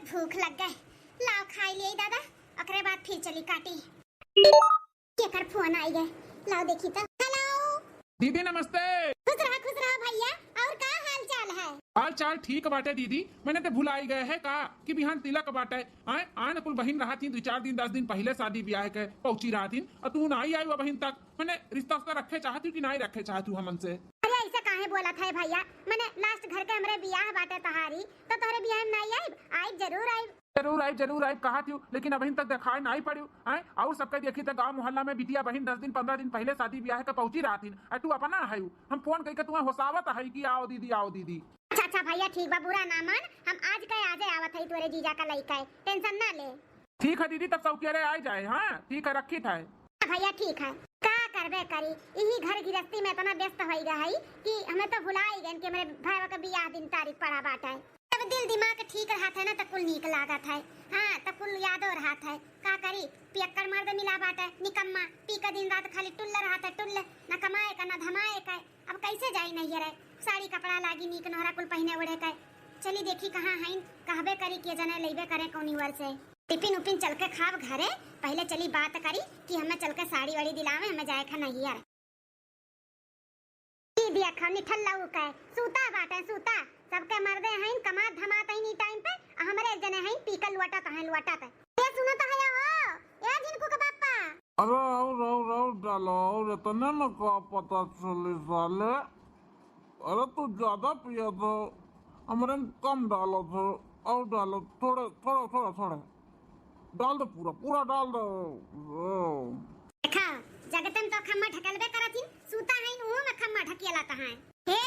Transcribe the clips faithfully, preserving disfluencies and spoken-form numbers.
भूख लग गए, लाओ खाई लिया दादा, ओकरे बाद फिर चली काटी। केकर फोन आई गए, लाओ देखी तो। हेलो। दीदी नमस्ते। खुश रहा, खुश रहा भैया, और का हाल चाल है? हाल चाल ठीक बाटे दीदी, मैंने तो भुलाई गए है का कि बिहान तिलक बाटे। आए, आन कुल बहिन रहत ही, दो चार दिन, दस दिन पहले शादी ब्याह के पहुंची रहत ही, और तू नाई आई बहिन तक। मैंने रिश्ता उश्ता रखे चाहत हूँ कि नाई रखे चाहत हूँ हमन से? अरे ऐसा काहे बोलत है भैया, मैंने लास्ट घर के हमरे बियाह बाटे तहारी, तो तोहरे बियाह में नाई आइब? आइब, जरूर आइब। जरूर आइब, जरूर आइब कहत हूँ, लेकिन अबहिन तक देखाई नाई पड़ियो। आए, और सबके देखी त गाँव मोहल्ला में बिटिया बहिन दस दिन पन्द्रह दिन पहले शादी ब्याह के पहुंची रहत ही, आ तू अपना है, हम फोन करके तुम्हें होसावत है कि आओ दीदी, आओ दीदी। अच्छा अच्छा भैया, ठीक बा, बुरा ना मान, हम आज के आजे आवत है तोरे जीजा का लइका है, टेंशन ना ले। ठीक है दीदी, तब सौकेरे आ जाए। हाँ ठीक है, रखित है। हाँ भैया ठीक है, का करबे करी, यही घर गृहस्थी में इतना व्यस्त होई गए है कि हमें तो भुला ही गए कि हमारे भाई का बियाह दिन तारीख पड़ा बाटे। जब दिल दिमाग ठीक रहत है ना तो कुल नीक लागत है। हाँ तो कुल यादो रहत है, का करी, पियक्कड़ मर्द मिला बाटे निकम्मा, पी के दिन रात खाली टुल्ल रहत है, टुल्ल, न कमाए का न धमाए का। अब कैसे जाई नैहरे, साड़ी कपड़ा लागी नीक नोहरा कुल पहिने ओढ़े के। चली देखी कहाँ हईन, कहबे करी के जने लइबे करे कौनी वर से। टिफिन उफिन चल के खाब घरे, पहले चली बात करी कि हमें चल के साड़ी वाड़ी दिलावे, हमें जाए खा नैहर। ई देखा निठल्लऊ के सूता बाटे सूता, सबके मर्दे हईन कमात धमात हईन ई टाइम पे, आ हमरे एक जने हईन पीकल लुअटत हईन लुअटत। ए सुनत है हो, ए झिनकू के बापा। अरे और और और डालो, और इतने में का पता चली साले। अरे तू ज्यादा पिया तो हमरे में कम डालो थो, और डालो थोड़े, थोड़ा थोड़ा थोड़ा डाल दो, पूरा पूरा डाल दो। ओ। देखा, जगते में तो खम्मा ढकलबे करत हिन, सूता हईन उहो में खम्मा ढकियला तहां। हे,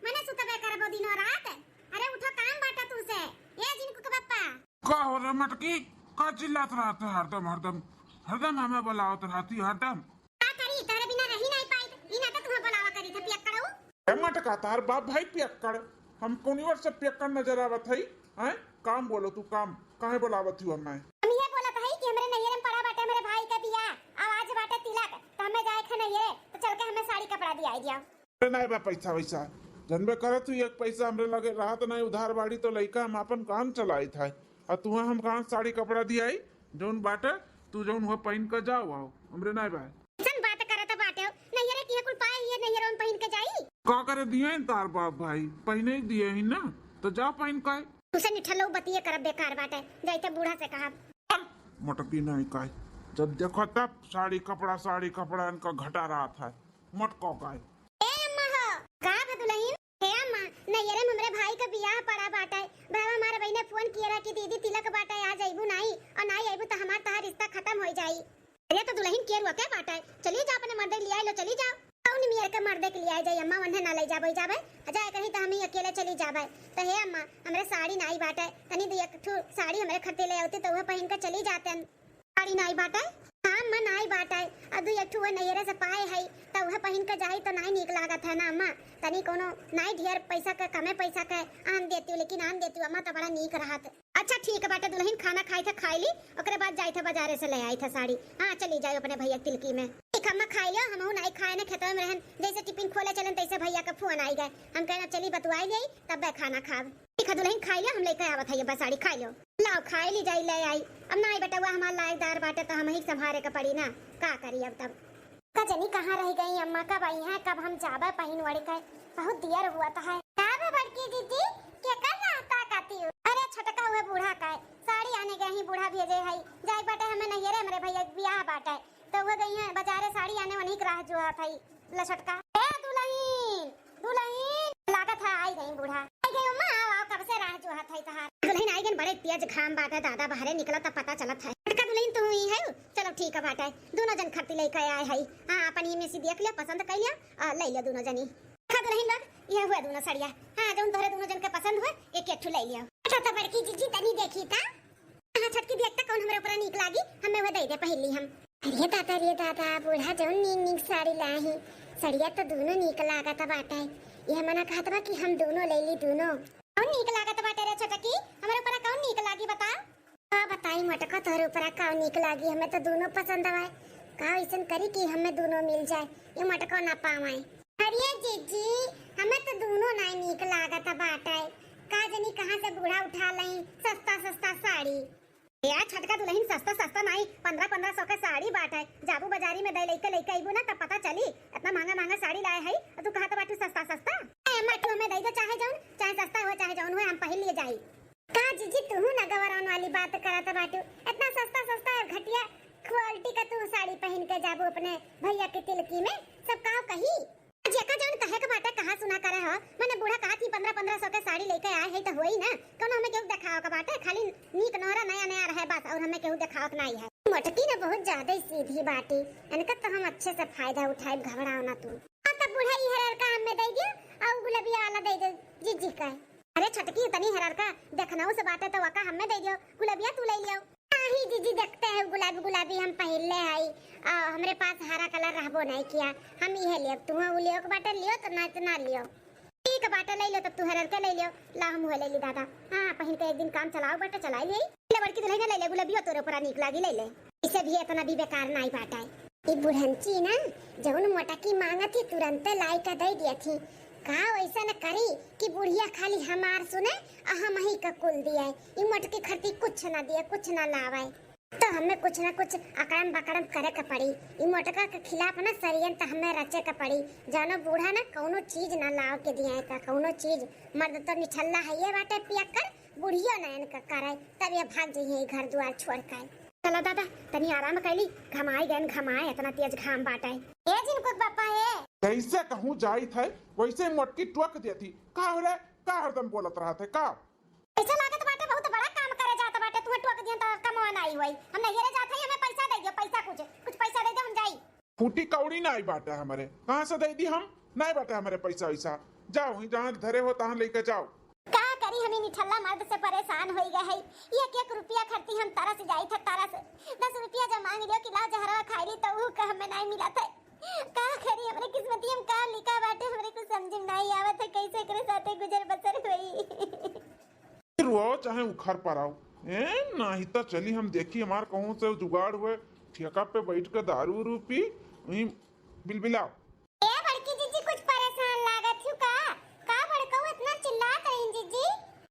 मने सुतबे करबो दिनो रात? अरे उठो, काम बाटा तू से। ए झिनकू के बप्पा। का हो रे मटकी, का चिल्लात रहत है हरदम, हरदम, हरदम हमें बुलावत रहती हरदम। का करी, तोहरे बिना रही नाई पाइत, ई ना तो तुम्हें बुलावा करी था पियक्कड़ऊ। ए मटका, तार बाप भाई पियक्कड़, हम कौनी वर से पियक्कड़ नजर आवत हई? हैं? काम बोलो तू, काम, काहे बुलावत हूँ हमें? हम ये बोलत हई कि हमरे नैहर में पड़ा बाटे हमरे भाई का बियाह, अब आज बाटे तिलक, तो हमें जाए के नैहरे, तो चल के हमें साड़ी कपड़ा दियाई दिया। अरे नाई बा पैसा वैसा, जनबे करे तू, एक पैसा हमरे लगे रहत नाई, उधार बाड़ी तो लइका हम आपन काम चलाइत है, आ तुहे हम कहाँ साड़ी कपड़ा दियाई? जौन बाटे तू जौन हुआ पहिन के जाओ आओ, हमरे नाई बा। ऐसन बात करत बाटे हो, नैहरे किहे कुल पाए हिये नैहरे में पहिन के जाई। का करे दिए हैं तार बाप भाई, पहिने ही दिए ही ना, तो जा पहिन के। तुसे निठल्लऊ बतिये करब बेकार बाटे, जाई त बूढ़ा से कहब। चल, मोटकी नाई काई, जब देखो तब साड़ी कपड़ा, साड़ी कपड़ा इनका घटा रहत है, मोटको काई। ए अम्मा हो, का भा दुलहिन? हे अम्मा, नैहरे में हमरे भाई का बियाह पड़ा बाटे। भाई हमारे बहिने फोन किए रहा कि दीदी तिलक बाटे, आ जइबू नाई, और नाई अइबू तो हमार तहार रिश्ता खत्म हो जाई। अरे तो दुलहिन के रुआ के बाटे, चली जा अपने मर्दे के लियाई लो, चली जाओ। कौन मेर के मर्दे के लियाई जाई अम्मा, वन्हे ना ले जाबे जाबे, जाए कहीं तो हम ही अकेले चली जाबे। तो हे अम्मा, हमरे साड़ी नाई बाटे, तनी दू एक ठू साड़ी हमरे खरीदे ले आउती तो वह पहिन के चली जाते। साड़ी नाई बाटे? हाँ अम्मा, नाई बाटे। अब दू एक ठू नैहरे से पाए हई, त उहे पहिन के जाई त नाई नीक लागत है ना अम्मा। तनी कोनो नाई ढेर पैसा के, कमे पैसा के आन देती हूँ, लेकिन आन देती हूँ अम्मा, त बड़ा नीक रहत। अच्छा ठीक बाटे दुलहिन, खाना खाई थे खाई ली, ओकरे बाद जाई थे बाजारे से ले आई थे साड़ी। हाँ चली जाई अपने भैया के तिलकी में। ठीक अम्मा खाई लियो, हमहू नाई खाए ने खेतवे में रहन, जैसे टिफिन खोले चलन तैसे भैया के फोन आई गए, हम कहना चली बतुआई ले तब खाना खाब। ठीक है दुलहिन खाई लियो, हम लेके आवत है ये बस साड़ी खाई लियो। लाओ खाए ली जाई, ले आई। अब नाई बेटवा हमार लायकदार बाटे त हमही के संभारे के पड़ी ना, का करी अब तब। का जनी कहाँ रह गई अम्मा, कब आई हैं, कब हम जाबे पहिन ओढ़ के, बहुत देर हुआ त है। का बा बड़की जीजी, केकर नाता काती हो? अरे छोटका हुए बूढ़ा का है, साड़ी आने गए ही, बूढ़ा भेजे है, जाए बाटे हमें नैहरे, हमरे भैया के बियाह बाटे, तो वो गई हैं बाजारे साड़ी आने, वहीं के राह जो है भाई। ला छोटका। ए दुलहिन, दुलहिन, लागत है आई गई बूढ़ा। आई गई अम्मा, आओ, आओ, कब से राह जोहत है तहार। दुलहिन आई गई, बड़े तेज घाम बाटे दादा, बाहरे निकला तब पता चलत है। छोटका दुलहिन तू ही है? चलो ठीक है बाटे, दोनों जन खरती लेके आए है। हाँ, अपन ये में से देख लिया, पसंद कर लिया, आ, ले लिया दोनों जनी। देखा दुलहिन लोग, ये हुआ दोनों सड़िया। हाँ, जौन तोहरे दोनों जन के पसंद हुए, एक एक ठू ले लिया। अच्छा तो बड़की जीजी तनी देखी था। हाँ, छोटकी बियक्ता कौन हमरे ऊपर नीक लागी, हमें वह दे दे पहिली हम। अरे दादा, रे दादा, बूढ़ा जौन नीक नीक साड़ी लाही, सड़िया तो दोनों नीक लागत बाटे। ये मना कहत बा कि हम दोनों ले ली, दोनों। कौन नीक लागत बाटे रे छोटकी, हमरे ऊपर कौन नीक लागी बता? का बताई मोटका, तोहरे ऊपर का नीक लागी, हमें तो दोनों पसंद आवे। का ऐसन करी कि हमें दोनों मिल जाए, ये मोटका ना पावे। अरे जीजी, हमें तो दोनों ना नीक लागत बाटे। का जनी कहाँ से बूढ़ा उठा लई, सस्ता सस्ता यार छोटका दुलहिन, सस्ता सस्ता नाई, पन्द्रह पन्द्रह सौ के साड़ी बाटे। जाबू बजारी में दे लइके लइके अइबू ना, तब पता चली। इतना महंगा महंगा साड़ी लाए है, और तू कहत बाटू सस्ता सस्ता। ए अम्मा, तू हमें दे दे, चाहे जौन, चाहे सस्ता हो चाहे जौन हो, हम पहिर लिए जाई। का जीजी, तू ना गवरान वाली बात करत बाटू? इतना सस्ता सस्ता और घटिया क्वालिटी का तू साड़ी पहिन के जाबू अपने भैया के तिलकी में, सब काव कही? जेका जौन कहे के बाटे, कहा सुना करे हो। मने बूढ़ा कहत ही पन्द्रह पन्द्रह सौ के साड़ी लेके आए है तो होई ना, कौनो हमें केहू देखावे के बाटे? खाली नीक नोहरा नया नया रहे बस, और हमें केहू देखावे के नाई है। मोटकी ना बहुत ज्यादा ही सीधी बाटी, इनका तो हम अच्छे से फायदा उठाए, घबराओ ना तू। हाँ, तब बूढ़ा ई हरर का हमें दे दियो, और गुलबिया वाला दे दे जीजी का। अरे छोटकी, तनी हरर का देखनाऊ से बाटे तो वका हमें दे दियो, गुलबिया तू ले लियो। नाही जीजी, देखते हैं गुलाबी गुलाबी हम पहिरले हई, आ, हमरे पास हरा कलर रहबो नहीं किया, हम इहे लियो। तुहें उ लियो के बाटे लियो, तो ना तो ना लियो। ठीक बाटे, ले लियो, तब तू हरर के ले लियो। ला, हम उहे ले ली दादा। हाँ, पहिन के एक दिन काम चलाओ बाटे, चलाई ले। ले बड़की दुलहिन, ले ले, गुलबियो तोरे ऊपर नीक लागी, ले ले। इसे भी इतना भी बेकार नाई बाटे। ई बुढ़ंची ना, जौन मोटकी मांगत ही, तुरंते लाई के दे दिया थी। का वैसा न करी कि बुढ़िया खाली हमार सुने, आ हम ही का कुल दिया। ई मोटकी खरती कुछ ना दिया, कुछ ना लावे। तो हमें कुछ ना कुछ अकड़म बकड़म करे के पड़ी। ई मोटका के खिलाफ ना षड्यंत्र हमें रचे के पड़ी। जानो बूढ़ा ना कौनो चीज ना लाव के दिया है, का कौनो चीज। मर्द तो निठल्ला है ये बाटे पियक्कड़, बुढ़ियो ना इनका करे, तब ये भाग जइहे घर दुआर छोड़ के। चला दादा, तनी आराम कैली, घमाए गए घमाए, इतना तेज घाम बाटे। ए जिनको पापा है। जैसे कहूँ जाइत है, वैसे मोटकी टोक देती। का हो रे, का हरदम बोलत रहत है का? ऐसा लागत बाटे बहुत बड़ा काम करे जात बाटे, तू टोक दियन त कमवा नाई होई। हम नैहरे जात हई, हमें पैसा दे दियो, पैसा कुछ, कुछ पैसा दे दे, हम जाई। फूटी कौड़ी नाई बाटे हमरे, कहाँ से दे दी हम? नाई बाटे हमरे पैसा वैसा। जाओ, वहीं जहाँ धरे हो तहाँ लेके जाओ। का करी, हम ई निठल्ला मर्द से परेशान होई गए हई। एक एक रुपया खरती हम तरस जाई थे, तरस। दस रुपया जब मांग लियो कि लाओ जहरवा खाई ली, तो ऊ का हमें नाई मिला थे। का करी, हमरे किस्मतिया में का लिखा बाटे, हमरे कुछ समझ में नाई आवत है, कैसे एकरे साथे गुजर बसर होई। फिर वो चाहे उखर पर आओ, ए, नाही तो चली हम देखी हमार कहूँ से जुगाड़ हुए, ठेका पे बैठ के दारू उरू पी, वहीं बिलबिलाओ। ए बड़की जीजी, कुछ परेशान लागत हूँ का? का बड़कऊ इतना चिल्लात रही जीजी?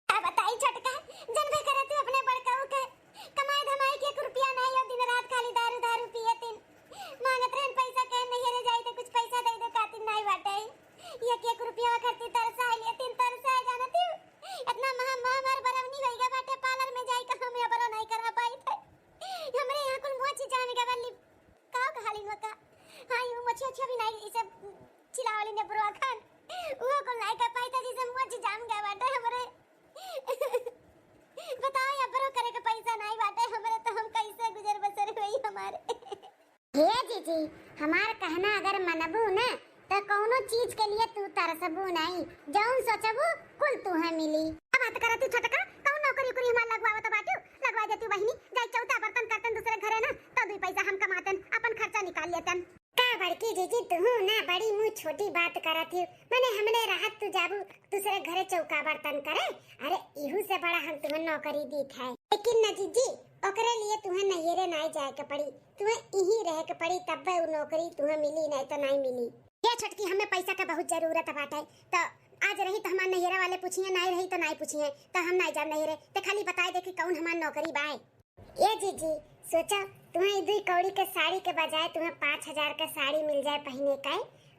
का बताई छोटका, जनबे करत हूँ अपने बड़कऊ के, कमाई धमाई के एक रुपया नाई हो, दिन रात खाली दारू दारू पिए तीन। मांगत रहन पैसा, कहे नैहरे जाई तो कुछ पैसा दे दे, कातिन नाई बाटे। एक एक रुपया खरती तरसा लिए तीन, तरसा जानती हूँ। इतना महा महामार बरवनी होई गए बाटे, पार्लर में जाई का हम यहाँ पर नहीं करा पाई थे। हमरे यहाँ कुल मोची जान गए बल्ली। का कहाली मका? हाँ, यू मोची अच्छा भी नहीं, इसे चिलावली ने बुरवा खान। वो कुल नहीं कर पाई था जिसे मोची जान गए बाटे हमरे। बताओ, या बरो करे के पैसा नाई बाटे हमरे, तो हम कैसे गुजर बसर होई हमारे? हे जीजी, हमार कहना अगर मनबू ना, तो कौनो चीज के लिए तू तरसबू नाई, जौन सोचबू कुल तुहे मिली। अब बात करत तू छोटका, कौन नौकरी उकरी हमार लगवावत बाटू? लगवा देती बहिनी, जाई चौथा बर्तन करतन दूसरे घरे ना, तो दुई पैसा हम कमातन, अपन खर्चा निकाल लेतन। का बड़की जीजी, तुहू ना बड़ी मुँह छोटी बात करत ही, मने हमने रहत तू जाबू दूसरे घरे चौका बर्तन करे। अरे, इहू से बड़ा हम तुहन नौकरी दीत है। लेकिन ना जीजी, ओकरे लिए तुहन नैहरे नाई जाए के पड़ी, तुहन इही रहे के पड़ी, तब्बे उ नौकरी तुहन मिली, नहीं तो नाई मिली। ये छोटकी, हमें पैसा के बहुत जरूरत बाटे, तो आज रही तो हमार नैहरा वाले पूछिए, नाई रही तो नाई पूछिए, तो हम नाई जाब नैहरे। ते खाली बताए दे कि कौन हमार नौकरी बाय। ए जीजी, सोचा, तुम्हें ई दुई कौड़ी के साड़ी के बजाय तुम्हें पाँच हजार के साड़ी मिल जाए पहने का,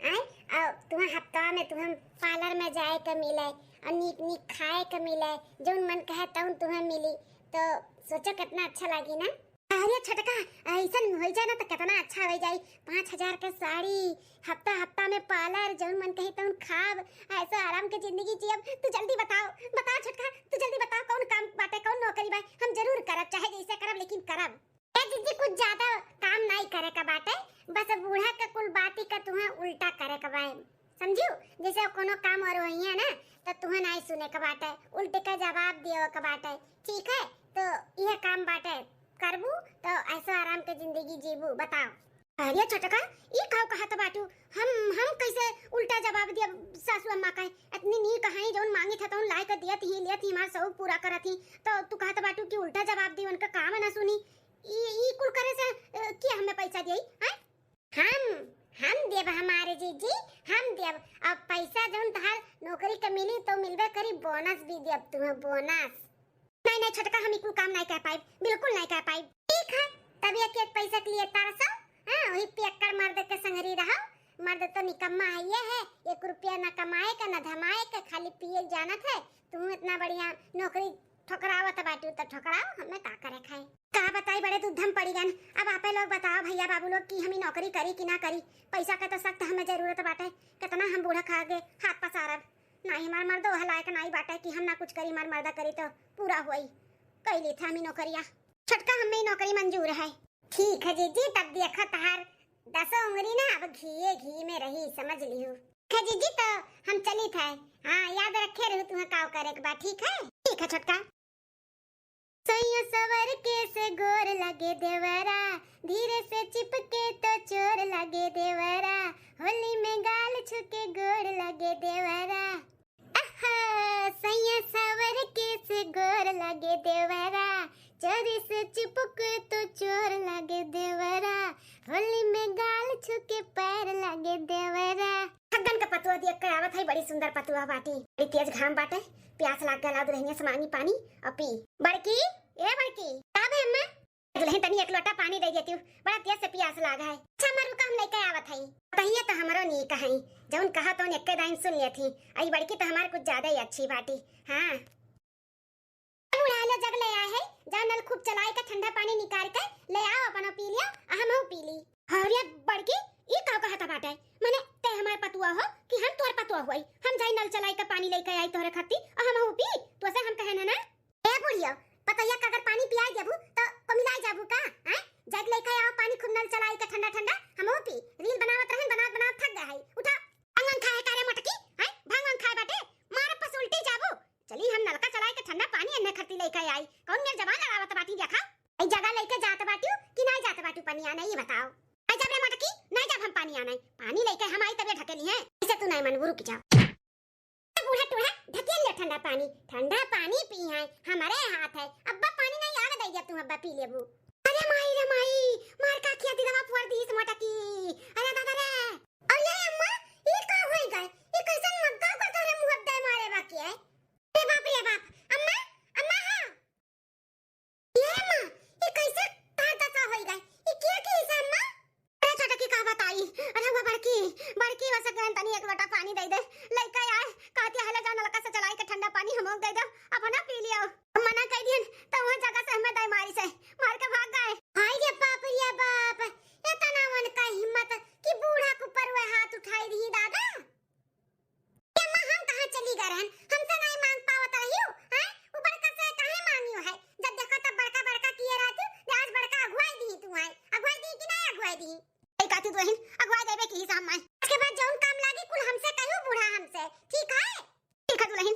आय, और तुम्हें हफ्ता में तुम्हें पार्लर में जाए के मिले, और नीक नीक खाए के मिले, जौन मन कहे तौन तुम्हें मिली, तो सोचो कितना अच्छा लागी ना। अरे छोटका, ऐसन हो जाए ना तो कितना अच्छा हो जाए। पाँच हजार के साड़ी, हफ्ता हफ्ता में पार्लर, जौन मन कहे तौन खाब, ऐसा आराम के जिंदगी जियब। तू जल्दी बताओ, बताओ छोटका, तू जल्दी बताओ कौन काम बाटे, कौन नौकरी बा, हम जरूर करब, चाहे जैसे करब लेकिन करब। ए जीजी, कुछ ज्यादा काम नाई करे का बाटे, बस बूढ़ा के कुल बाती का तुहें उल्टा करे का बा, समझियो? जैसे कोनो काम और होइए ना, तो तुहें नाई सुने का बाटे, उल्टे का जवाब दियो का बाटे, ठीक है? तो यह काम बाटे, करबू तो ऐसो आराम के जिंदगी जीबू। बताओ। अरे छोटका, ई काव कहत बाटू? हम, हम कैसे उल्टा जवाब दिया सासू अम्मा का? इतनी नीक कहाई, जौन मांगी था तौन लाए के दियत ही, लेत ही, हमार शौक पूरा करत ही, तो तू कहत बाटू कि उल्टा जवाब दी, उनका काम ना सुनी। ई, ई कुल करे से, अ, के हमें पैसा दिए, हैं? हम, हम देब हमारे जीजी, हम देब। अब पैसा जौन तहार नौकरी के मिली तो मिलबे करी, बोनस भी देब तुम्हें, बोनस। नहीं, नहीं छोटका, हम ई कुल काम नाहीं कर पाइब, बिल्कुल नाहीं कर पाइब। ठीक है, तब एक एक पैसा के लिए तरसो, हाँ, वही पियक्कड़ मर्द के संगरी रहो। मर्द तो निकम्मा है, ये है, एक रुपया ना कमाए का, ना धमाए का, खाली पिए जानत है। तू इतना बढ़िया नौकरी ठोकरावत बाटू तो ठोकराओ, हमें का करे खाए। का बताई, बड़े दुविधा में पड़ी गन। अब आपे लोग बताओ, भैया बाबू लोग, कि हम ई नौकरी करी कि ना करी। पैसा के तो सख्त हमें जरूरत बाटे, कितना हम बूढ़ा खा के हाथ पसारब। नाहीं, हमार मर्दो वह लायक नाहीं बाटे कि हम ना कुछ करी, हमार मर्दा करी तो पूरा होई। कई ली था हम ई नौकरिया। छोटका, हमें ई नौकरी मंजूर है। ठीक है जीजी, तब देखा तहार दसो उंगली ना अब घीए घी में रही, समझ लिहू। ठीक है जीजी, तो हम चली थे। हाँ, याद रखे रहू तुम्हें काव करे के बा, ठीक है? ठीक है छोटका। सैया सवर के से गोर लगे देवरा, धीरे से चिपके तो चोर लगे देवरा, होली में गाल छुके गोर लगे देवरा। आहा, सैया सवर के से गोर लगे देवरा, चोरी से चिपके तो चोर लगे देवरा, होली में गाल छुके पैर लगे देवरा। ठग्गन के पतुआ दिया के आवत है, बड़ी सुंदर पतुआ बाटी, बड़ी तेज घाम बाटे, प्यास लाग गला दुल्हनिया से मांगी पानी और पी। बड़की, ए बड़की, का बे अम्मा? दुल्हन तनी एक लोटा पानी दे देती हूँ, बड़ा तेज से प्यास लाग है। अच्छा अम्मा रुका, हम लेके आवत है। तहिए तो हमरो नीक है, जौन कहा तौन एक्के दाइन सुन लेती। आई बड़की तो हमार कुछ ज्यादा ही अच्छी बाटी। हाँ। बूढ़ा लो जग ले आए है, जा नल खूब चलाए के ठंडा पानी निकाल के ले आओ, अपनो पी लियो, आ हमहू पी ली। अरे बड़की, ई का कहत बाटे? मने ते हमार पतुआ हो कि हम तोर पतुआ होई? हम जाई नल चलाए के पानी लेके आई तोहरे खाती, आ हमहू पी? तो से हम कहे ना ना। ए बुढ़ियो, पतैया का अगर पानी पियाई देबू तो को मिलाई जाबू का? हैं? जग लेके आओ पानी खूब नल चलाए के ठंडा ठंडा, हमहू पी। रील बनावत रहन, बनावत बनावत थक गए है। उठा। भांगन खाए का रे मोटकी, हैं? भांगन खाए बाटे, मार पस उल्टी जाबू। चली हम नलका चलाए के ठंडा पानी अन्ने खरती लेके आई। कौन मेर जबान लड़ावत बाटी देखा? ई जगह लेके जात बाटियो कि नाई जात बाटियो पानी आने, ई बताओ। आई जब रे मटकी, नाई जब हम पानी आने। पानी लेके हम आई तबे ढकेली है। इसे तू नाई मन गुरु की जाओ। बूढ़ा टूढ़ा, ढकेल ले ठंडा पानी। ठंडा पानी पी है, हमारे हाथ है। अब्बा पानी नाई आग दे दिया तू, अब्बा पी लेबू। अरे माई रे माई, मार का खिया दिलवा फोड़ दी इस मोटकी। अरे दादा रे। अरे अम्मा, ई का होई गए? ई कैसन मग्गा को तोरे मुंह दे मारे बाकी है? अरे बाप रे बाप। अम्मा, अम्मा हाँ। ए अम्मा, ई कैसे तार दशा होई गए? ई के की से अम्मा? अरे छोटकी का बताई? अरे वो बड़की, बड़की वैसे गन तनी एक लोटा पानी दे दे। लइका यार, कहती हले जा नलका से चलाई के ठंडा पानी हमों दे दे। अपना पी लियो। मना कह दियन, तो वहाँ जगह से हमें दाई मारी से, मार के भाग गए। हाय रे बाप रे बाप, इतना उनका हिम्मत कि बूढ़ा के ऊपर वह हाथ उठाई दी दादा। ए अम्मा, हम कहाँ चली गए रहन? हमसे नहीं मांग पावत रहियो, हैं? ऊपर का से काहे मांगियो है? जब देखो तब बड़का बड़का किए रहती, जे आज बड़का अगुवाई दी तू है। अगुवाई दी कि नहीं अगुवाई दी? ए काकी दुल्हन, अगुवाई देबे की हिसाब में। इसके बाद जौन काम लागी कुल हमसे कहियो बूढ़ा हमसे, ठीक है? ठीक है दुल्हन।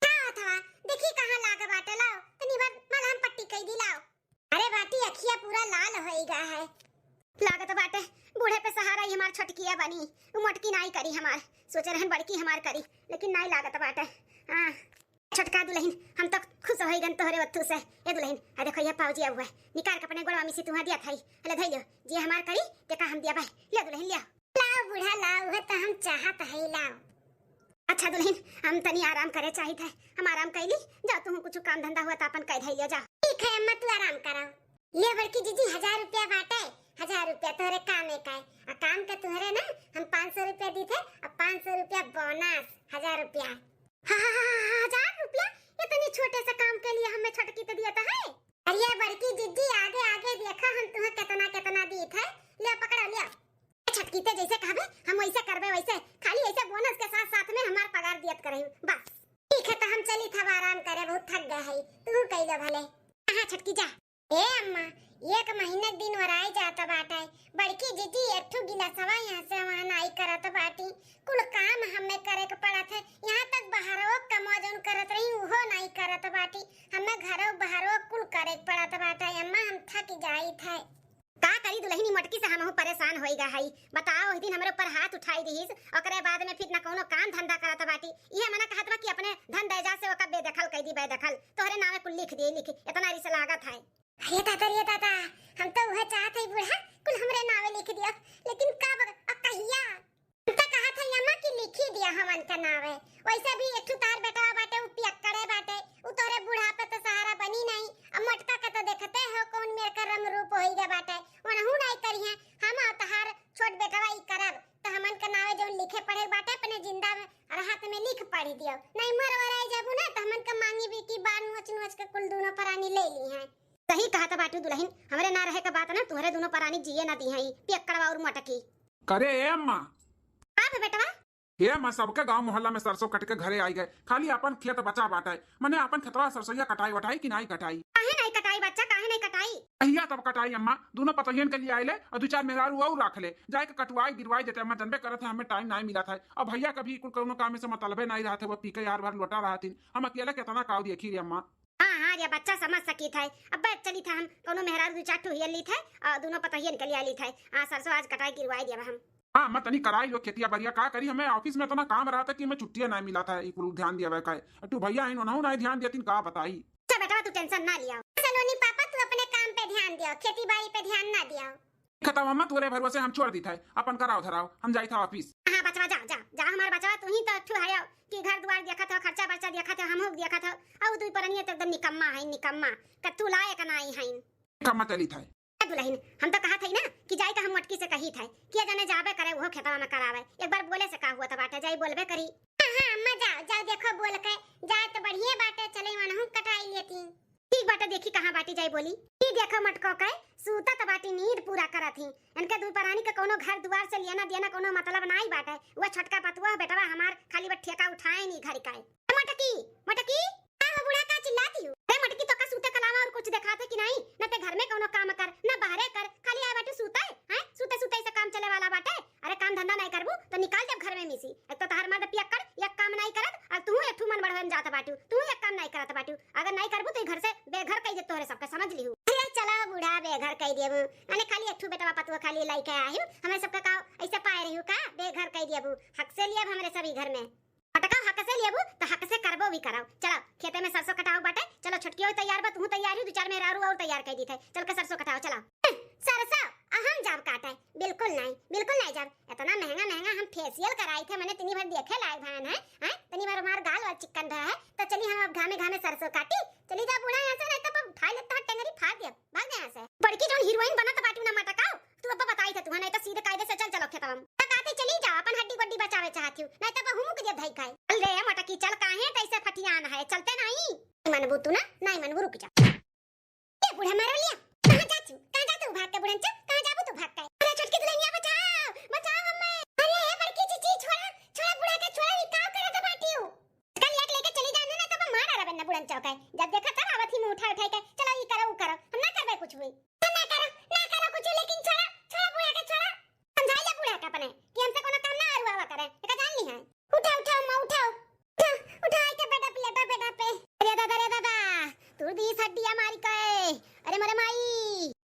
का होत हवा? देखी कहाँ लाग बाटे, लाओ, तनी बार मलहम पट्टी कई दी, लाओ। अरे बाटी, अखिया पूरा लाल होई गा है। लागत बाटे, बूढ़े पे सहारा ही हमार छोटकिया बनी, उ मोटकी नाई करी हमार। सोचे रहन बड़की हमार करी, लेकिन नाई लागत बाटे। हाँ, छोटका दुल्हन, हम तो खुश होई गन तोहरे वत्थू से। ए दुल्हन, आ देखो ये पाउजी अब हुआ, निकाल के अपने गोड़वा में से तुहा दिया था, ले धई लो, जे हमार करी, देखा हम दिया भाई, ले दुल्हन लिया। लाओ बूढ़ा लाओ, उहे तो हम चाहत है, लाओ। अच्छा दुल्हन, हम तनी आराम करे चाहित है, हम आराम कैली, जाओ तुम कुछ काम धंधा हुआ तो अपन कह धैलियो जाओ। ठीक है अम्मा, तू आराम करो। ले बड़की जीजी, हजार रुपया बाटे, हजार रुपया तोहरे काम है का? आ काम के तुहरे ना हम पाँच सौ रुपया दी थे, अब पाँच सौ रुपया बोनस, हजार रुपया। हाँ, हाँ, हाँ, हाँ, हजार रुपया? इतनी छोटे से काम के लिए हमें छोटकी तो दिया था है? अरे बड़की जीजी, आगे आगे देखा हम तुम्हें कितना कितना दी थे। ले पकड़ो, ले। ए छोटकी, ते जैसे कहबे हम वैसे करबे, वैसे खाली ऐसे बोनस के साथ साथ में हमार पगार दियत करही बस। ठीक है, तो हम चली था आराम करे, बहुत थक गए है, तू कैले भले। हाँ छोटकी जा। ए अम्मा, एक महीना के दिन ओराई जात बाटे, बड़की जीजी एक ठो गिलासवा यहाँ से वहाँ नाई करत बाटी, कुल काम हमें करे के पड़त है, यहाँ तक बहरवो कमवा जौन करत रही उहो नाई करत बाटी, हमें घरो बहरवो कुल करे के पड़त बाटे अम्मा, हम थक जाइत है। का करी दुल्हनी मोटकी से, हमहू परेशान होई गा हई। बताओ, ओहि दिन हमरे ऊपर हाथ उठाई दिहिस, ओकरे बाद में फिर न कौनो काम धंधा करत बाटी। इहे मना कहत बा कि अपने धन दैजा से ओका बेदखल कई दी, बेदखल। तोहरे नावे कुल लिख दिए, लिख, इतना रिस लागत है। अरे दादा रे दादा, हम तो उहे चाहत हई बूढ़ा, कुल हमरे नावे लिख दियो, लेकिन कब और कहिया? हम तो कहत हई अम्मा कि लिखी दिया हमन के नावे। वैसे भी एक ठो तार बेटवा बाटे, उ पियक्कड़े बाटे, उ तोहरे बुढ़ापे तो सहारा बनी नहीं। के कुल दूनो परानी ले ली हैं। सही कहत बाटू दुलहिन, हमरे ना रहे के बात ना, तुहरे दूनो परानी जिए ना दिहैं, पियक्कड़वा और मोटकी। करे ए अम्मा। का भे बेटवा? ए अम्मा, सबके गाँव मोहल्ला में सरसों कट के घरे आई गए, खाली आपन खेत बचा बाटे। मने आपन खेतवा सरसोइया कटाई वटाई कि नाई कटाई? काहे नाई कटाई बच्चा, काहे नाई कटाई? कहिया तब कटाई अम्मा? दूनो पतोहियन के लियाइ ले और दू चार मेहरारू और रख ले, जाए के कटवाई गिरवाई देते। अम्मा, जनबे करत है, हमें टाइम नाई मिलत है। अब भैया कभी कुल कौनो काम से मतलबे नाई रहत है, वो पी के यार भर लोटा रहतिन। हम अकेले केतना काव देखी रे अम्मा। हाँ, हाँ, ये बच्चा समझ सकित है। अब बैठ चलित है हम, कौनो मेहरारू दू चार ठो हियन लित है और दूनो पतोहियन के लियाइ लित है। हाँ, सरसों आज कटाई गिरवाई दिया हम। हाँ, अम्मा, तनी कराई लो खेतिया बरिया, का करी, हमें ऑफिस में इतना काम रहत है कि हमें छुट्टिया नाई मिलत है, ई कुल ध्यान दियावे का है। तू भैया आइन, उन्हों नाई ध्यान दियतिन, का बताई। अच्छा बेटवा, तू टेंशन ना लियाओ। सलोनी पापा, तू अपने काम पे ध्यान दियो, खेती बाड़ी पे ध्यान ना दियो। खतम अम्मा, तोरे भरोसे हम छोड़ दीत है, अपन कराओ धराओ, हम जाइत है ऑफिस। हाँ बचवा, जाओ, जाओ, जाओ, हमार बचवा, तू ही तो एक ठो हयो कि घर दुआर देखत हो, खर्चा बर्चा देखत हो, हमहू देखत हो, और दुई परनिया तो एकदम निकम्मा है, निकम्मा, कत्तू लायक नाई है। निकम्मा चलित है। ए दुलहिन, हम तो कहत हई ना कि जाई तो हम मोटकी से कहित है कि जाने जाबे करे, उहो खेतवा में करावे। एक बार बोले से का हुआ त बाटे, जाई बोलबे करी। हाँ, हाँ, अम्मा, जाओ, जाओ, देखो, बोल के जाए तो बढ़िया बाटे, चले वनहू कटाई लेती। ठीक बाटे, देखी कहाँ बाटी, जाई बोली। ई देखो मटको के, सूतत बाटी, नींद पूरा करत ही। इनके दुई परानी के कौनो घर दुआर से लेना देना कौनो मतलब नाई बाटे। वो छोटका पतुआ बेटवा हमार खाली बस ठेका उठाए नी घर का। ए मोटकी, मोटकी, का हो बूढ़ा, का चिल्लाती हो? अरे मोटकी, तोका सूते के अलावा और कुछ देखात है कि नाई? न ते घर में कौनो काम कर, न बाहरे कर, खाली आए बाटू सूते, हैं? सूते सूते से काम चले वाला बाटे। अरे काम धंधा नाई करबू तो निकाल देब घर में मिसी। एक तो तहार मर्द पियक्कड़, एक काम नाई करत, और तू एक ठू मन बढ़वन जात बाटू, तू एक काम नाई करत बाटू। अगर नाई करबू तो ई घर से बेघर कई दे तोहरे सबके, समझ लिहू। अरे चला बूढ़ा, बेघर कई देबू, अने खाली एक ठू बेटवा पतुआ खाली लइके आहिम, हमें सबके का ऐसे पाए रहियो का? बेघर कई देबू, हक से लियब हमरे सभी घर में। पटका हक से लेबू त हक से करबो भी करब। चलो खेते में सरसों कटाओ बाटे, चलो छोटकियो तैयार बा, तू तैयार ही, दू चार मेहरारू और तैयार कर दी थे, चल के सरसों कटाओ, चलो। सरसों? आ हम जाब काटे? बिल्कुल नहीं, बिल्कुल नहीं जाब। इतना महंगा महंगा हम फेशियल कराई थे, मैंने तनी भर देखे लायक भयन है, हैं? तनी भर हमार गाल वाल चिकन भया है, तो चली हम अब घामे घामे सरसों काटी, चली जा बूढ़ा यहाँ से, नहीं तो उठा लेता है टेंगरी फाड़ दिया, भाग जा यहाँ से। बड़की जौन हीरोइन बनत बाटी ना मटकाओ, तू अब बताई थे तू, नहीं तो सीधे कायदे से चल चलो खेतवा में। त काते चली जाओ, अपन हड्डी गोड्डी बचावे चाहत हूँ, नहीं तो बहु मुक दिया धई खाए। चल रे मोटकी चल, काहे तैसे फटियान है, चलते नहीं। नहीं मनबू तू ना, नहीं मनबू, रुक जा। ए बूढ़ा मारो लिया, कहाँ जाचू, कहाँ जातू भाग के बुढ़न चा, कहाँ जाबू तू भाग के? अरे छोटकी दुल्हनिया बचाओ, बचाओ हमें। अरे ए बड़की चीची छोड़ा, छोड़ा बूढ़ा के छोड़ा, ये का करत बाटी हूँ? कल एक लेके चली जाए ना, तब मार आ रहा बुढ़न चौक है। जब देखा तब आवत ही मुंह उठा उठा के, चलो ई करो, ऊ करो। हम ना करबे कुछ भी। ना करो, ना करो कुछ, लेकिन छोड़ा, छोड़ा बूढ़ा के, छोड़ा। समझाई ले बूढ़ा के अपने कि हमसे कोनो काम ना अरुआवा करे। एका जान ली है। उठाओ, उठाओ, माँ, उठाओ। उठाओ, उठाओ के बेड पे लेटो, बेड पे। अरे दादा, रे दादा, तू दी हड्डिया मारी के। अरे मोरे माई।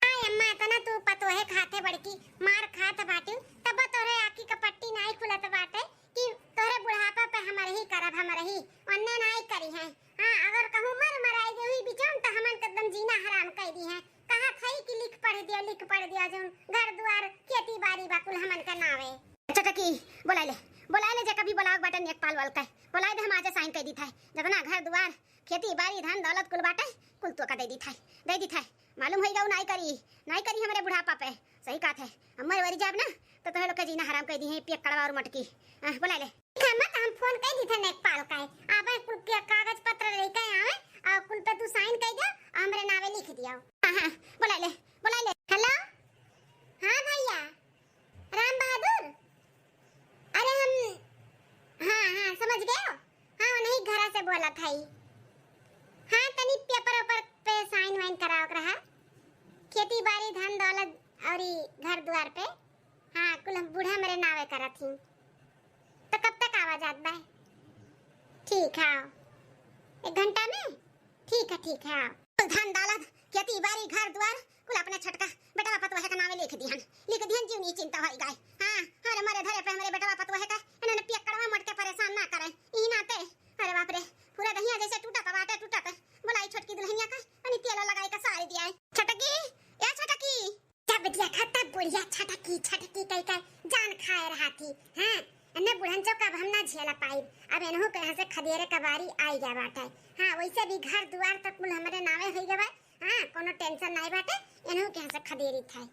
आय अम्मा, इतना तू पतोहे खाते बड़की, मार खात बाटू, तब तोरे आँखी का पट्टी नाई खुलत बाटे। कि तोहरे बुढ़ापा पे हमरही करब, हमरही, ओन्ने नाई करिहैं। हाँ, अगर कहूँ मर मराई गई बीचम, त हमन के एकदम जीना हराम कइ दिहैं। कहत हई कि लिख पढ़ दियो, लिख पढ़ दियो, जौन घर दुआर, खेती बाड़ी बा कुल हमन के नावे। छोटकी, बोलाइ ले, बोलाइ ले, जेका भी बोलावक बाटे नेकपाल वाल के, बोलाइ दे, हम आजे साइन कइ दीत है। जतना घर दुआर, खेती बाड़ी, धन दौलत कुल बाटे, कुल तोका दइ दीत है, दइ दीत है। मालूम होइगा उ नाई करी, नाई करी हमरे बुढ़ापा पे। सही कहत है, हम मर वरी जाब ना, तो तोहे लोग के जीना हराम कइ दिहैं, पियक्कड़वा और मटकी। हाँ, बोलाइ ले। ठीक है, मत हम फोन कइ दीत है नेकपाल का है। आवे कुल के कागज पत्र लेके आवे, और कुल पे तू साइन कइ दे, और हमरे नावे लिख दियो। हाँ, हाँ, बोलाइ ले, बोलाइ ले। हेलो, हाँ भैया, राम बहादुर, अरे हम, हाँ, हाँ, समझ गयो। हाँ, उन्हीं घरा से बोलत हई। हाँ, तनी पेपर ओपर पे साइन वाइन करावक रहा। खेती बाड़ी, धन दौलत औरी घर दुआर पे। हाँ, कुल हम बूढ़ा मेरे नावे करत ही। तो कब तक आवा जात बा? ठीक है, एक घंटा में। ठीक है, ठीक है। कुल धन दौलत, खेती बाड़ी, घर दुआर, कुल अपने छोटका बेटवा पतोहे के नावे लिख दिहन, लिख दिहन, जीव नी चिंता होई गए। हाँ, हमरे मरे धरे पे हमरे बेटवा पतोहे के इन्होंने पियक्कड़वा मोट के परेशान ना करे। ई नाते, अरे बाप रे, पूरा दहिया जैसे टूटत बाटे, टूटत। बोलाई छोटकी दुल्हनिया का, अनि तेल लगाई का सारी दिया है। छोटकी, या छोटकी। जब देखा तब बुढ़िया छटकी छटकी कह के जान खाए रहा थी। हाँ, अन्ने बुढ़न चौक अब हम ना झेल पाइब। अब एनहू के यहाँ से खदेरे का बारी आई गया बाटे। हाँ, वैसे भी घर दुआर तक कुल हमरे नावे होई गवा। हाँ, कोनो टेंशन नहीं बाटे, एनहू के यहाँ से खदेरी था।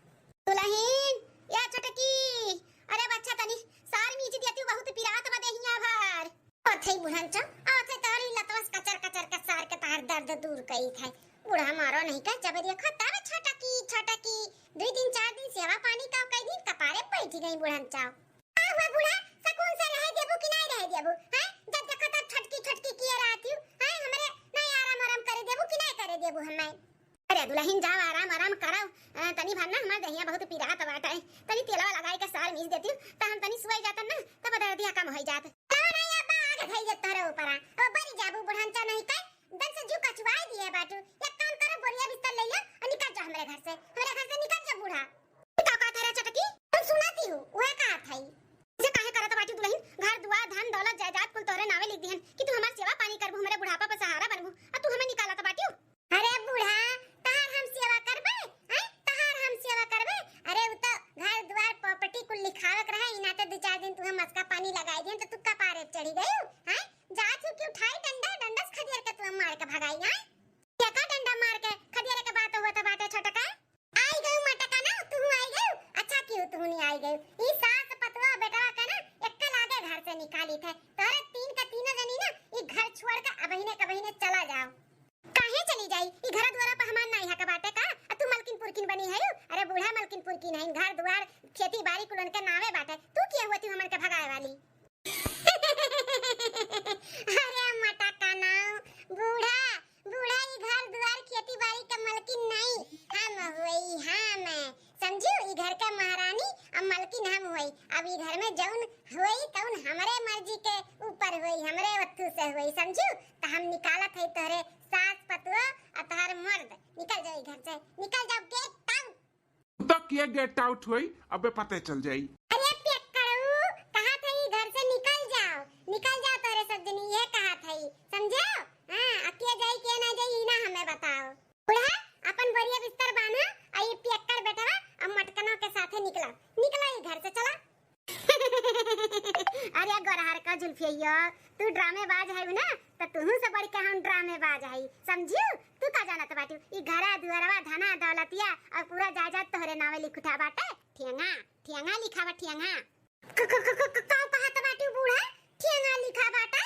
दुलहिन, या छोटकी, अरे बच्चा तनी सार मीच दिया तू, बहुत पिरात बा देहिया भर। ओथे बुढ़न चो, ओथे तोहरी लतवस कचर कचर के सार के तहार दर्द दूर कही थे, बूढ़ा मारो नहीं का जबरिया खा, तब छोटकी, छोटकी, दुई दिन, चार दिन सेवा पानी का कई दिन कपारे बैठ गई बूढ़न चाव। का हुआ बूढ़ा, सकून से रहे देबू कि नहीं रहे देबू? हैं? जब देखो तब छोटकी, छोटकी किए रहती हूँ। हैं? हमरे नहीं आराम, आराम करे देबू कि नहीं करे देबू हमें? अरे दुलहिन, जाओ आराम, आराम करो। अ, तनी भर ना हमार देहिया बहुत पिरात बाटे। तनी तेलवा लगाई के सार मीस देती हूँ, त हम तनी सुआई जातन ना, तब दर्दिया कम होई जात। जाओ ना, ये बाग धई दे तोहरे ऊपरा। ओ बरी जाबू बुढ़नचा नहीं के, दन से जू कचुआई दिए बाटू। एक काम करो, बोरिया बिस्तर ले लो और निकल जाओ हमरे घर से। हमरे घर से निकल जाओ बूढ़ा। का कहत है रे चटकी? हम सुनाती हूँ, वह कहत है। जे काहे करत बाटी दुलहिन, घर दुआर, धन दौलत, जायदाद कुल तोहरे नावे लिख दिहन कि तू हमार सेवा पानी करबू, हमरे बुढ़ापा पर सहारा बनबू, आ तू हमें निकालत बाटियो। अरे बूढ़ा, तहार हम सेवा करबे, हैं? तहार हम सेवा करबे? अरे उ तो घर दुआर property कुल लिखावे के रहे, इनाते दो चार दिन तू हम मस्का पानी लगाई दिहन तो तू कपारे चढ़ी गयू, हैं? जात हूँ कि उठाई डंडा, डंडा से खदेड़ के तू हम मार के भगाई, हैं? क्या का डंडा मार के खदेड़े के बात होत बाटे छोटका? आई गयू मटका ना, तू आई गयू। अच्छा किहू तू नहीं आई गयू। ई सास पतवा बेटवा के ना एक्का लागे घर से निकाली थे। तोहरे तीन का तीनों जनी ना ई घर छोड़ के अबहिने कबहिने चला जाओ। काहे चली जाई? ई घर दुआरा पर हमार नाई हक बाटे का? आ तू मलकिन पुरकिन बनी है? अरे बूढ़ा मलकिन पुरकिन है, घर दुआर खेती बाड़ी कुल उनके नावे बाटे। तू के हुआ तू हमन के भगाए वाली? अरे मटका ना, बूढ़ा, बूढ़ा ई घर दुआर खेती बाड़ी के मलकिन नहीं, हम होई, हम। समझू, ई घर के महारानी अब मलकिन हम होई। अब ई घर में जौन होई तौन हमरे मर्जी के ऊपर होई, हमरे वत्थू से होई, समझू। त हम निकालत है तोहरे सास पतुआ और तोहर मर्द, निकल जाओ ई घर से, निकल जाओ, get out। तू तो किए get out होई, अबे पते चल जाई। अरे पियक्कड़ू, कहा था ई घर से निकल जाओ, निकल जाओ तोहरे सब जनी, ये कहा था ई, समझो? हाँ, अब के जाई के ना जाई, ई ना हमें बताओ। बूढ़ा, अपन बोरिया बिस्तर बांधा, आ ई पियक्कड़ बेटवा अब मटकनों के साथे निकला, निकला ई घर से, चला। अरे गोरहर का जुल्फिया, तू ड्रामेबाज है ना, त तुहू से बढ़ के हम ड्रामेबाज है, समझू? तू का जानत बाटू? ई घरा दुआरवा, धना दौलतिया और पूरा जायदाद तोहरे नावे लिख उठा बाटे। ठेंगा, ठेंगा लिखा बा, ठेंगा। क-, क-, क-, क-, क-, का कहत बाटू बूढ़ा? ठेंगा लिखा बाटे?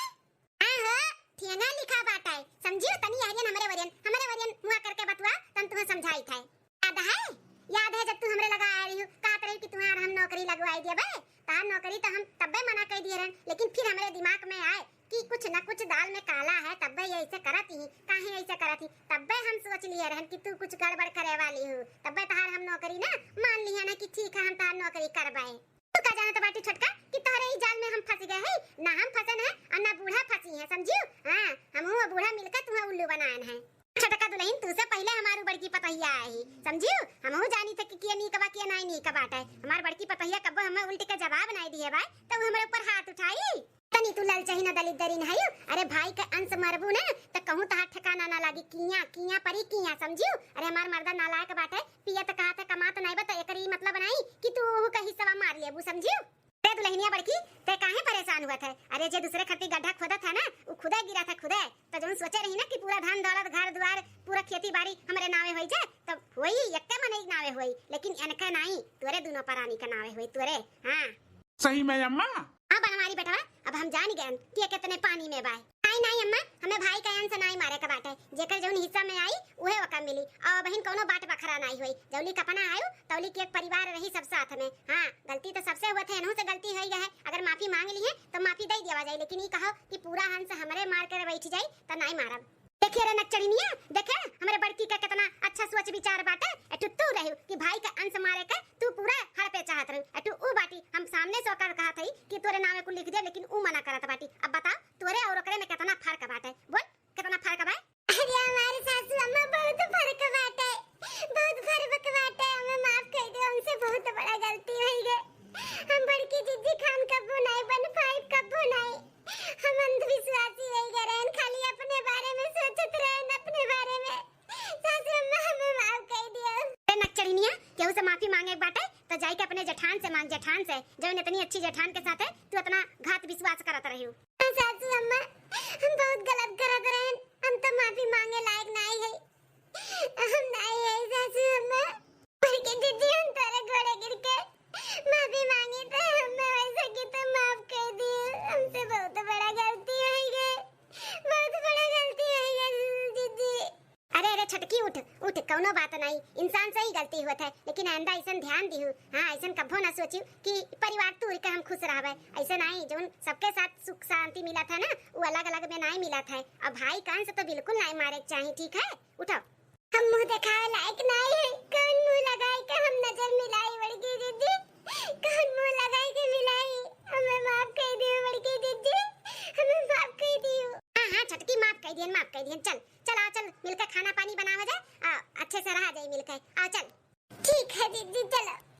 हाँ हो, ठेंगा लिखा बाटे। समझियो, तनी हरियन हमरे वरियन, हमरे वरियन मुआ करके बतुआ, तन तुम्हें समझाई थे। याद है? याद है जब तू हमरे लगा आ रही हो, कहत रही कि तुम्हार हम नौकरी लगवाई दिया बे? तार नौकरी तो हम तब्बे मना कर दिए रहन, लेकिन फिर हमरे दिमाग में आए कि कुछ न कुछ दाल में काला है, तब्बे ये ऐसे करत ही, काहे ऐसे करत ही? तब्बे हम सोच लिए रहन कि तू कुछ गड़बड़ करे वाली हो, तब्बे तहार हम नौकरी ना मान लिहन है कि ठीक है, हम तहार नौकरी करबे। तू का जानत बाटी छोटका कि तोहरे ई जाल में हम फंस गए हैं? ना हम फंसन है और ना बूढ़ा फंसी है, समझियो? हाँ, हमहू और बूढ़ा मिलकर तुम्हें उल्लू बनायन है। छोटका दुलहिन, तू से पहिले हमारू बड़की पतहिया आई, समझियो? हमहू जानी थे कि किया नीक बा, किया नाई नीक बाटे। हमार बड़की पतहिया कब्बो हमें उल्ट के जवाब नाई दिए बा, तो वो हमरे ऊपर हाथ उठाई। तनी तू ललचही ना दलिद्दरी ना हयू। अरे भाई के अंश मरबू ना, त कहूँ तहार ठिकाना ना लागी। किया, किया परी किया, समझियो? अरे हमार मर्दा नालायक बाटे, पियत कहत है, कमात नाई बा, त एकर ई मतलब नाई कि तू ओहू का हिस्सा मार लेबू, समझियो? अरे दुलहिनिया बड़की, ते काहे परेशान हुआ थे? अरे जे दूसरे खत्ती गड्ढा खोदत है ना, उ खुदे गिरा था, खुदे। त जौन सोचे रही ना कि पूरा धन दौलत, घर दुआर, पूरा खेती बाड़ी हमरे नावे होई जाए, तब होई, एक्के मनई के नावे होई, लेकिन एनके नाई, तोरे दोनों परानी के नावे होई, तोरे। हाँ। सही में अम्मा? हाँ बनवारी बेटवा, अब हम जान गए कि ये कितने पानी में बाय। नाई, नाई अम्मा, हमें भाई का अंश नाई मारे के बाटे। जेकर जौन हिस्सा में आई, उहे ओका मिली। और बहिन कौनो बाट बखरा नाई होई। जौली कपना आयु, तौली के एक परिवार रही सब साथ में। हाँ, गलती तो सबसे हुआ थे, एनहू से गलती होई गए है। अगर माफी मांग ली है, तो माफी दे दिया जाए, लेकिन ई कहो कि पूरा अंश हमरे मार कर बैठ जाई, तो नाई मारब। देखिए रे नकचढ़िनिया, देखे हमरे बड़की का कितना अच्छा सोच विचार बाटे। ए, तू, तू रहू कि भाई का अंश मारे के तू पूरा हड़पे चाहत रहू। ए, तू ऊ बाटी, हम सामने से ओकर कहत हई कि तोरे नामे कुल लिख दे, लेकिन ऊ मना करत बाटी। अब बताओ, तोरे और ओकरे में कितना फर्क बाटे? बोल, कितना फर्क बा? अरे हमारे सासू अम्मा, बहुत फर्क बाटे, बहुत फर्क बाटे। हमें माफ कर दो, हमसे बहुत बड़ा गलती होई गए। हम बड़की जिज्जी खान कब्बो नाई बन पाई, कब्बो नाई। हम अंधविश्वासी होई गए रहन, खाली अपने बारे में सोचत रहन, अपने बारे में। सासू अम्मा, हमें माफ कर दियो। ए नकचढ़िनिया, केहू से माफी मांगे के बाटे, तो जाई के अपने जेठान से मांग, जेठान से, जौन इतनी अच्छी जेठान के साथे तू इतना घात विश्वास करत रही हो। हाँ, सासू अम्मा, हम बहुत गलत करत रहन, हम तो माफी मांगे लायक नाई है, हम नाई है सासू अम्मा। बड़की जिज्जी, हम तोरे गोड़े गिर के माफी मांगी थे, हमें वैसे की तो माफ कर दियो, हमसे बहुत बड़ा गलती होई गए, बहुत बड़ा गलती होई गए जिज्जी। उठ, उठ, कौनो बात नाई, इंसान से ही गलती होत है, लेकिन आइंदा ऐसन ध्यान दिहु। हाँ, ऐसन कभो ना सोचिउ कि परिवार तूर के हम खुश रहबे। ऐसा नाई, जौन सबके साथ सुख शांति मिलत है ना, वो अलग अलग में नाई मिलत है। और भाई कान से तो बिल्कुल नाई मारे के चाही, ठीक है? उठो। हम मुंह देखावे लायक नाई है, कौन मुंह लगाई के हम नजर मिलाई बड़की दीदी? कौन मुंह लगाई के मिलाई? हमें माफ कर दियो बड़की दीदी, हमें माफ कर दियो। हाँ हाँ छोटकी, माफ कर दियन, माफ कर दियन। चल चल, आ चल, मिलके खाना पानी बनावा जाए, आ, अच्छे से रहा जाए मिलके। आ चल। ठीक है दीदी, चलो।